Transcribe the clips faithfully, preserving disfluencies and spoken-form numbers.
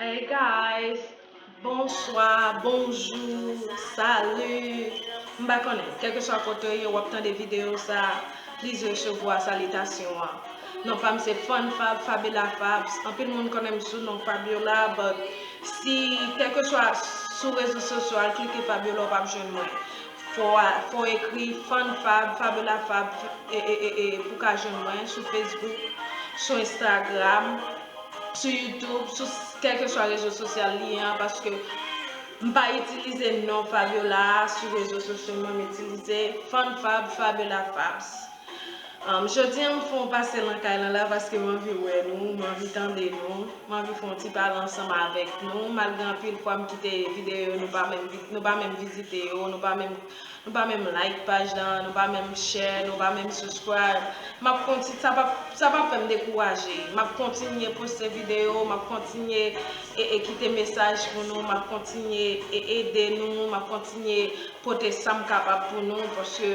Hey guys, bonswa, bonjou, salut. M pa konnen, kèlkeswa kote w ye, w ap tande videyo sa, please resevwa salitasyon an. Non pa m se Fann Fab, Fabiola Fabs. Anpil moun konnen m sou non Fabiola, but si kèlkeswa sou rezo sosyo, al klike Fabiola, w p ap jwenn mwen. Fò, fò ekri Fann Fab, Fabiola Fab, e, e, e, e, pou ka jwenn mwen sou Facebook, sou Instagram, sou YouTube, sou kèlkeswa rezo sosyal li ye an, paske m pa itilize non Fabiola a sou rezo sosyo, mwen m itilize Fann Fab, Fabiola Fabs. Um, jodi a m fè yon pase nan kay lan la paske m anvi wè nou, m anvi tande nou, m anvi fè yon ti pale ansanm avèk nou, malgre anpil fwa m kite videyo yo, nou pa menm, vi- nou pa menm vizite yo, nou pa menm, nou pa menm like paj lan, nou pa menm share, nou pa menm subscribe. M ap konti, sa p ap, sa p ap fè m dekouraje. M ap kontinye poste videyo, m ap kontinye e, e kite mesaj pou nou, m ap kontinye e ede nou, m ap kontinye pote sa m kapab pou nou, paske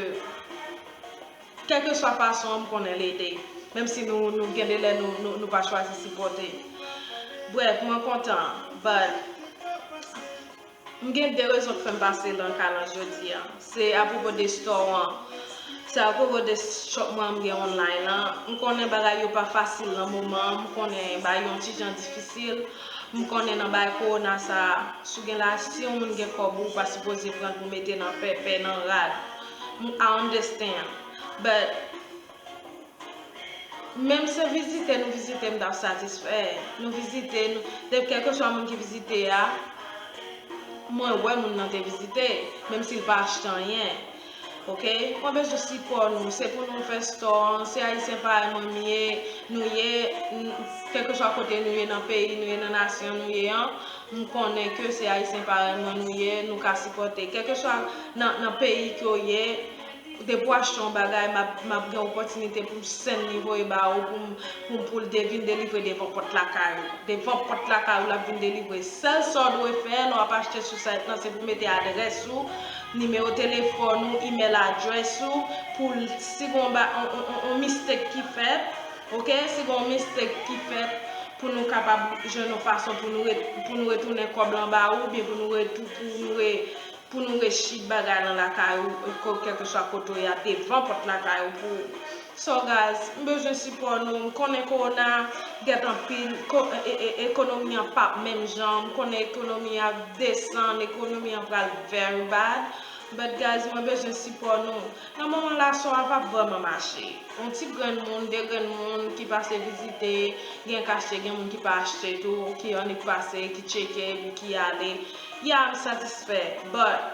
kèlkeswa fason an, m konnen l ede. Menm si nou, nou gen de lè nou, nou, nou pa chwazi sipòte. Brèf, mwen kontan, but m gen de rezon k fè m pase nan kay lan jodi a. Se apwopo de store an. Se apwopo de shop mwen m gen online lan. M konnen bagay yo pa fasil nan moman an. M konnen bagay yo yon ti jan difisil. M konnen nan bagay kowona sa a, si w gen la, si yon moun gen kòb ou, ou pa sipoze pran l pou mete nan pèpè, nan rad. M, I understand. But menm se vizite nou vizite, m t ap satisfè. Nou vizite, nou, de kèlkeswa moun ki vizite a, mwen wè moun nan te vizite, menm si l pa achte anyen. Oke? Mwen bezwen sipò nou. Se pou nou fè store an. Se Ayisyen parèy mwen m ye, nou ye, n- kèlkeswa kote nou ye nan peyi, nou ye nan nasyon nou ye an, m konnen ke se Ayisyen parèy mwen nou ye, nou ka sipòte. Kèlkeswa nan, nan peyi ke w ye, depi w achte yon bagay, m ap, m ap gen opòtinite pou m send li voye ba ou, pou m, pou m, pou l de- vin delivre devan pòt lakay ou. Devan pòt lakay ou l ap vin delivre. Sèl sa w dwe fè lè w ap achte sou site lan, se pou w mete adrès ou, nimewo telefòn ou, email address ou, pou l- si gen yon ba- on, on, on, on mistake ki fèt, oke, si gen yon mistake ki fèt, pou nou kapab jwenn yon fason pou nou re- pou nou retounen kòb lan ba ou, oubyen pou nou retou- pou nou re- pou nou rechit bagay lan lakay ou, kèlkeswa kote w ye a, devan pòt lakay ou pou ou. So guys, m bezwen sipò nou. M konnen kowona gen anpil, ko- e- e- ekonomi an p ap menm jan. M konnen ekonomi an ap desann, ekonomi an pral very bad. But guys, mwen bezwen sipò nou. Nan moman la, store a p ap vrèman mache. Yon ti grenn moun, de grenn moun ki pase vizite, gen k achte, gen moun ki pa achte tou, ki annik pase, ki tcheke, epi ki ale. Ya, m satisfè, but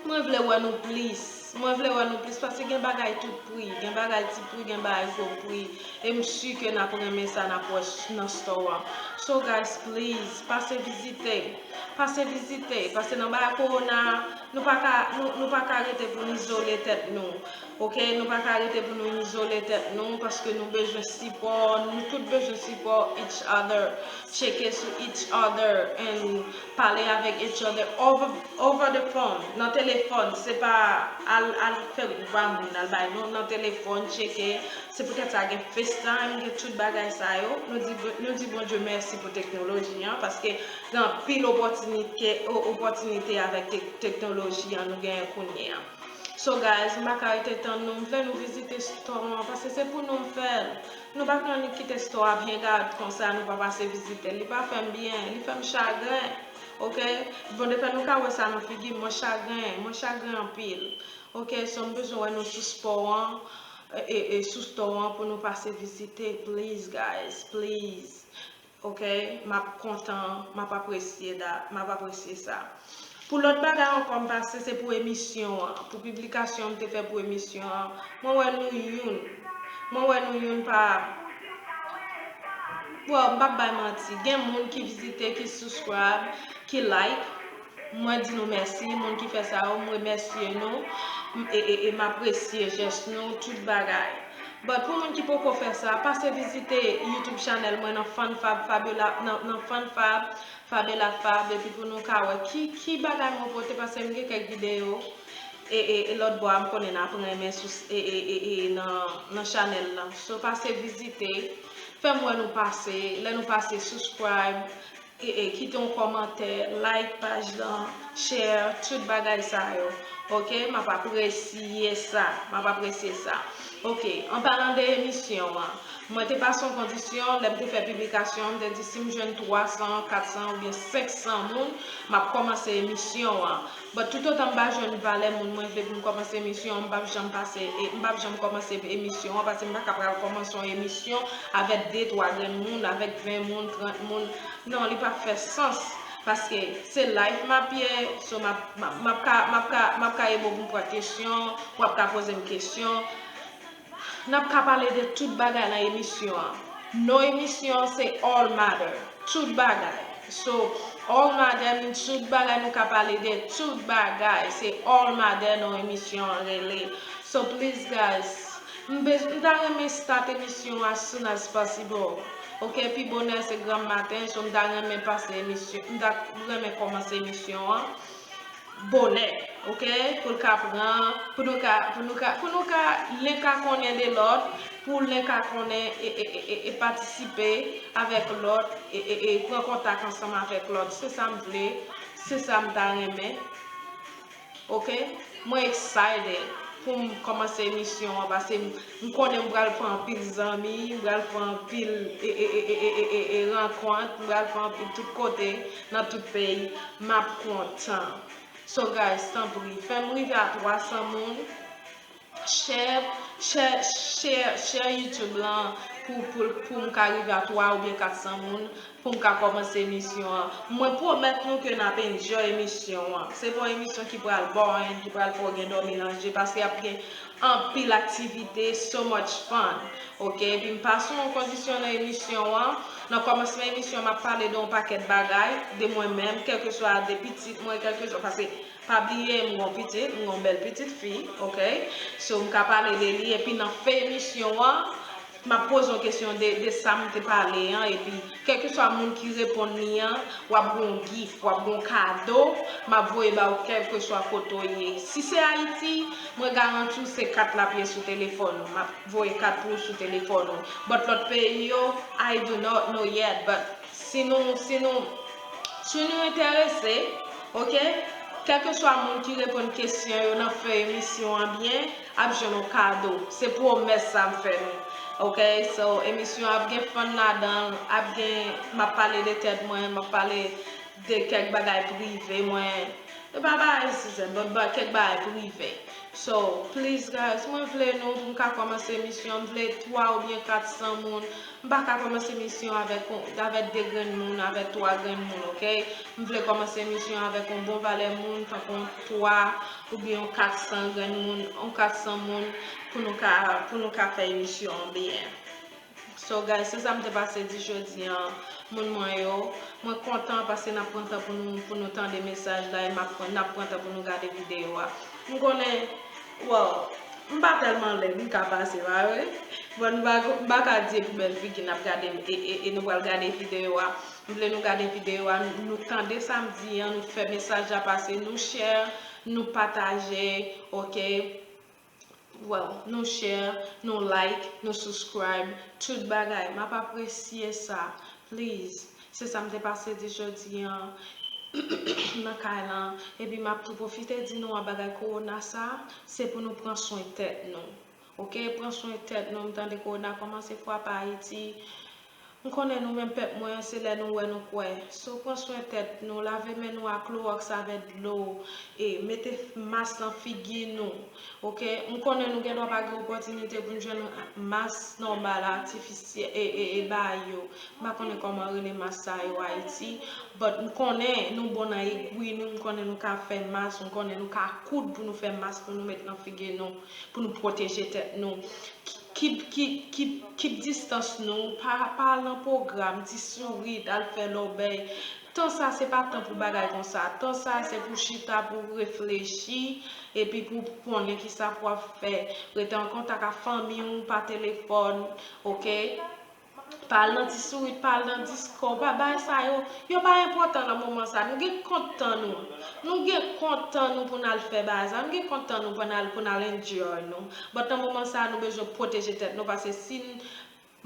mwen vle wè nou plis. Mwen vle wè nou plis paske gen bagay tout pri, gen bagay ti pri, gen bagay gwo pri. E m si ke n ap renmen sa n ap wè s- nan store an. So guys, please, pase vizite. Pase vizite. Paske nan bagay kowona, nou pa ka, nou, nou pa ka rete pou n izole tèt nou. Oke, nou pa ka rete pou nou izole tèt nou, paske nou bezwen sipò, nou tout bezwen sipò each other. Tcheke sou each other and pale avèk each other over, over the phone, nan telefòn, se pa al, al fè gwoup a moun, al bay non, nan telefòn, tcheke. Se poutèt sa gen FaceTime, gen tout bagay sa yo. Nou di, nou di Bondye mèsi pou teknoloji an, paske gen anpil opòtinite, o- opòtinite avèk tek- teknoloji an nou genyen kounye a. So guys, m pa ka rete tann nou, m vle nou vizite store an, paske se pou nou m fè l. Nou pa ka annik kite store ap hang out konsa, nou pa pase vizite l. Li pa fè m byen, li fè m chagren. Oke? Bon, depi nou ka wè sa nan figi m, mwen chagren, mwen chagren anpil. Oke, so m bezwen wè nou sou store an, e, e, e sou store an pou nou pase vizite, please guys, please. Oke, m ap kontan, m ap apresye da, m ap apresye sa. Pou lòt bagay ankò m pase, se pou emisyon an, pou piblikasyon m te fè pou emisyon an. Mwen wè nou youn. Mwen wè nou youn pa. Bon, m p ap bay manti. Gen moun ki vizite, ki subscribe, ki like. Mwen di nou mèsi, moun ki fè sa yo, m remèsye nou, m- e, e, e m apresye jès nou, tout bagay. But pou moun ki poko fè sa, pase vizite YouTube channel mwen nan Fann Fab Fabiola, nan, nan Fann Fab Fabiola Fab, epi pou nou ka wè ki, ki bagay mwen pote, paske m gen kèk videyo, e, e, e lòt bò a, m konnen n ap renmen sou, e, e, e, e nan, nan channel lan. So, pase vizite, fè m wè nou pase, lè nou pase, subscribe, e, e, kite yon kòmantè, like paj lan, share, tout bagay sa yo. Ok, m ap apresye sa, m ap apresye sa. Ok, an palan de emisyon an, mwen te pase yon kondisyon, lè m te fè piblikasyon, m te di si m jwenn twa san, kat san oubyen senk san moun, m ap kòmanse emisyon an. But toutotan m pa jwenn valè moun mwen vle pou m kòmanse emisyon an, m p ap janm pase, e, m p ap janm kòmanse emisyon an, paske m pa ka pral kòmanse yon emisyon avèk de, twa grenn moun, avèk ven moun, trant moun. Non, li p ap fè sans. Paske se live m ap ye, so m ap, m ap, m ap ka, m ap ka, m ap ka ebo pou m pran kesyon, w ap ka poze m kesyon. N ap ka pale de tout bagay nan emisyon an. Non emisyon an se All Matter. Tout bagay. So, All Matter mean tout bagay, nou ka pale de tout bagay. Se All Matter non emisyon an rele. So, please, guys, m bez-, m ta renmen start emisyon an as soon as possible. Ok, pi bonè se granm maten, so m ta renmen pase emisyon, m ta renmen kòmanse emisyon an bonè, ok? Pou l ka pran, pou nou ka, pou nou ka, pou nou ka, len ka konnen de lòt, pou len ka konnen e, e, e, e, e patisipe avèk lòt, e, e, e pran kontak ansanm avèk lòt. Se sa m vle, se sa m ta renmen. Ok? Mwen excited pou m kòmanse emisyon an, paske m, m konnen m pral fè anpil zanmi, m pral fè anpil e, e, e, e, e, e, e, e rankont, m pral fè anpil tout kote, nan tout peyi. M ap kontan. So guys, tanpri, fè m rive a twa san moun. Share, share, share, share YouTube lan pou, pou, pou m ka rive a twa oubyen kat san moun, pou m ka kòmanse emisyon an. Mwen pwomèt nou ke n ap enjoy emisyon an. Se pa yon emisyon ki pral boring, ki pral fè w gen dòmi nan je, paske ap gen anpil aktivite, so much fun. Ok, epi m pa sou yon kondisyon nan emisyon an. Nan kòmansman emisyon, m ap pale de yon pakèt bagay, de mwen menm, kèlkeswa de pitit mwen, kèlkeswa, paske pa bliye, m gon pitit, m gon bèl pitit fi, ok? So, m ka pale de li, epi nan fen emisyon an, m ap poze yon kesyon de, de sa m te pale an, epi kèlkeswa moun ki reponn li an, w ap gon gift, w ap gon kado, m ap voye ba w kèlkeswa kote w ye. Si se Ayiti, mwen garanti w se kat l ap ye sou telefòn ou, m ap voye kat pou w sou telefòn ou. But lòt peyi yo, I do not know yet, but si nou, si nou, si nou enterese, ok, kèlkeswa moun ki reponn kesyon yo nan fen emisyon an byen, ap jwenn yon kado. Se pwomès sa m fè nou. Ok, so emisyon ap gen fun ladan l, ap gen, m ap pale de tèt mwen, m ap pale de kèk bagay prive mwen. E pa bagay sou sèn, but ba kèk bagay prive. So, please guys, mwen vle nou pou m ka kòmanse emisyon, m vle twa oubyen kat san moun. M pa ka kòmanse emisyon avèk, avèk de grenn moun, avèk twa grenn moun, ok? M vle kòmanse emisyon avèk yon bon valè moun, tankou yon twa oubyen yon kat san grenn moun, yon kat san moun pou nou ka, pou nou ka fè emisyon an byen. So guys, se sa m te pase di jodi an, moun mwen yo. Mwen kontan paske n ap pran tan pou nou, pou nou tande mesaj la, e m ap pran, n ap pran tan pou nou gade videyo a. M konnen, well, m pa tèlman lèd, m ka pase, pa vre? Bon, m pa, m pa ka di e pou bèl figi n ap gade, e, e, e nou pral gade videyo a. M vle nou gade videyo a, nou, nou tande sa m di an, nou fè mesaj la pase, nou share, nou pataje, ok? Well, nou share, nou like, nou subscribe, tout bagay. M ap apresye sa. Please. Se sa m te pase di jodi an nan kay lan. Epi m ap tou pwofite di nou an bagay kowona sa, se pou nou pran swen tèt nou. Ok? Pran swen tèt nou. M tande kowona kòmanse frape Ayiti. M konnen nou menm pèp mwen an, se lè nou wè nou kwè. So, pran swen tèt nou, lave men nou ak klowòks avèk dlo, e mete mas nan figi nou, ok? M konnen nou gen dwa pa gen opòtinite pou n jwenn mas nòmal, atifisyèl, e, e, e bagay yo. M pa konnen kòman rele mas sa yo Ayiti, but m konnen nou bon nan egwi nou, m konnen nou ka fè mas, m konnen nou ka koud pou nou fè mas pou nou met nan figi nou, pou nou pwoteje tèt nou. Keep, keep, keep, keep distance nou, pa, pa al nan pwogram, ti sourit, al fè lòbèy. Tan sa se pa tan pou bagay konsa. Tan sa se pou chita, pou reflechi, epi pou konnen kisa pou w ap fè. Rete an kontak ak fanmi w pa telefòn, ok? Pa al nan ti sourit, pa al nan disko, pa bagay sa yo, yo pa enpòtan nan moman sa. Nou gen kont tan nou. Nou gen kont tan nou pou n al fè bagay sa. Nou gen kont tan nou pou n al, pou n al enjoy nou. But nan moman sa, nou bezwen pwoteje tèt nou, paske si n,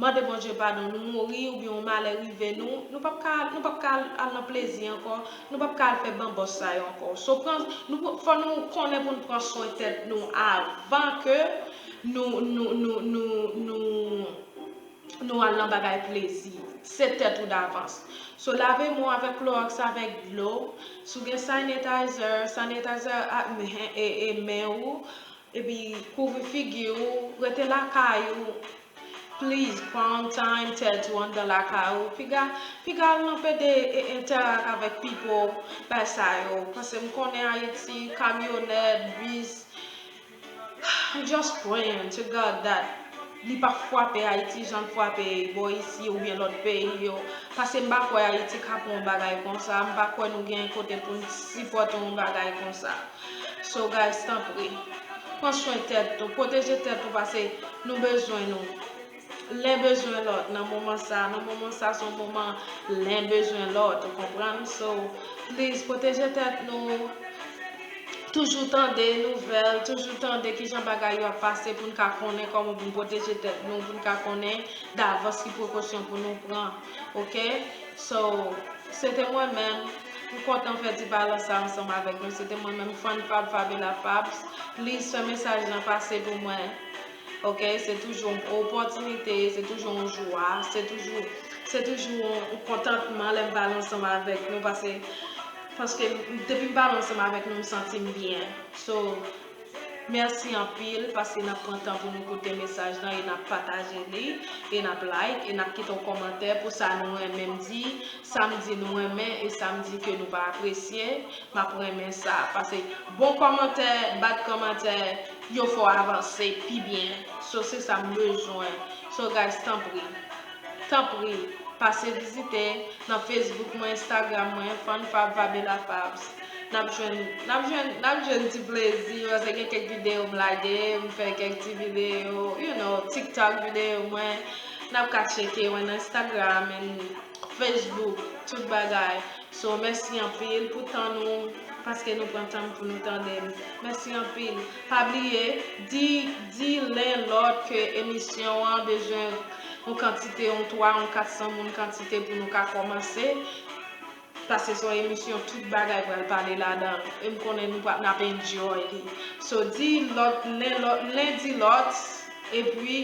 mande Bondye padon, nou mouri oubyen yon malè rive nou, nou p ap ka, nou p ap ka al nan plezi ankò, nou p ap ka al fè banbòs sa yo ankò. So, pran, nou, fò nou konnen pou n pran swen tèt nou avan ke nou, nou, nou, nou, nou, nou al nan bagay plezi. Se tèt ou davans. So, lave men w avèk klowòks, avèk dlo. Si w gen sanitizer, sanitizer a, e, e men ou. Epi kouvri figi w, rete lakay ou. Please, quarantine tèt ou anndan lakay ou. Piga, piga al nan pede e, interact avèk people, bay sa yo. Paske m konnen Ayiti, kamyonèt, bis, I'm just praying to God that li pa frape Ayiti jan l frape bò isi oubyen lòt peyi yo. Paske m pa kwè Ayiti ka pran yon bagay konsa, m pa kwè nou gen kote pou n sipòte yon bagay konsa. So guys, tanpri, pran swen tèt nou, pwoteje tèt nou paske nou bezwen nou. Len bezwen lòt nan moman sa. Nan moman sa, se yon moman len bezwen lòt, ou konprann? So, please, pwoteje tèt nou. Toujou tande nouvèl, toujou tande kijan bagay yo ap pase pou n ka konnen kòman pou n pwoteje tèt nou, pou n ka konnen davans ki prekosyon pou nou pran. Oke? So, se te mwen menm. M kontan fè ti balans sa ansanm avèk nou. Se te mwen menm, Fanfab Fabiola Fabs. Please, fè mesaj lan pase pou mwen. Oke? Se toujou yon opòtinite, se toujou yon jwa, se toujou, se toujou yon, yon kontantman lè m pale ansanm avèk nou, paske, paske depi m pale ansanm avèk nou, m santi m byen. So, mèsi anpil, paske n ap pran tan pou nou koute mesaj lan e n ap pataje li, e n ap like, e n ap kite yon kòmantè pou sa nou renmen m di, sa m di nou renmen, e sa m di ke nou pa apresye. M ap renmen sa, paske bon kòmantè, bad kòmantè, yo fè w avanse pi byen. So, se sa m bezwen. So, guys, tanpri, tanpri, pase vizite nan Facebook mwen, Instagram mwen, Fanfab Fabiola Fabs. N ap jwenn, n ap jwenn, n ap jwenn ti plezi, paske gen kèk videyo m lage, m fè kèk ti videyo, you know, TikTok videyo mwen. N ap ka tcheke mwen nan Instagram and Facebook, tout bagay. So, mèsi anpil pou tan nou, paske nou pran tan pou nou tande m. Mèsi anpil. Pa bliye, di, di len lòt ke emisyon an bezwen yon kantite, yon twa, yon kat san moun kantite pou nou ka kòmanse. Paske se yon emisyon, tout bagay pral pale ladan l. E m konnen nou pral, n ap enjoy li. So, di lòt, len lòt, len di lòt, epi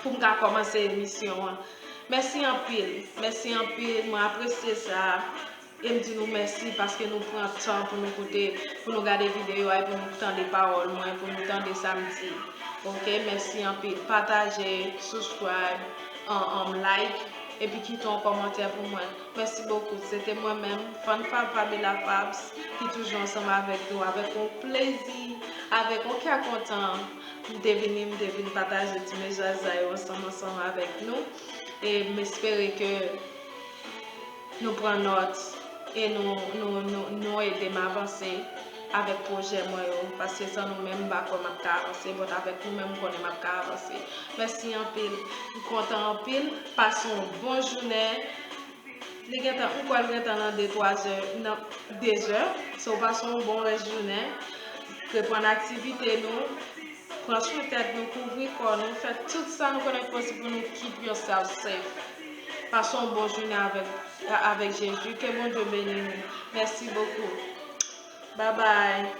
pou m ka kòmanse emisyon an. Mèsi anpil, mèsi anpil, mwen apresye sa. E m di nou mèsi paske nou pran tan pou nou koute, pou nou gade videyo a, e pou nou tande pawòl mwen, pou nou tande sa m di. Oke, mèsi anpil. Pataje, subscribe, um, um, like, epi kite yon kòmantè pou mwen. Mèsi bokou. Se te mwen menm, Fanfab Fabiola Fabs, ki toujou ansanm avèk nou, avèk yon plezi, avèk yon kè kontan. M te vini, m te vin pataje ti mesaj sa yo ansanm, ansanm avèk nou. E m espere ke nou pran nòt e nou, nou, nou, nou ede m avanse avèk pwojè mwen yo, paske san nou menm, m pa kwè m ap ka avanse, but avèk nou menm, m konnen m ap ka avanse. Mèsi anpil. M kontan anpil. Pase yon bon jounen. Li gentan, m kwè l gentan nan de, twa zè, nan de zè. So, pase yon bon rès jounen. Reprann aktivite nou. Pran swen tèt nou, kouvri kò nou, fè tout sa nou konnen ki posib pou nou keep yourself safe. Pase yon bon jounen avèk, avèk Jezi. Ke Bondye beni nou. Mèsi bokou. Babay.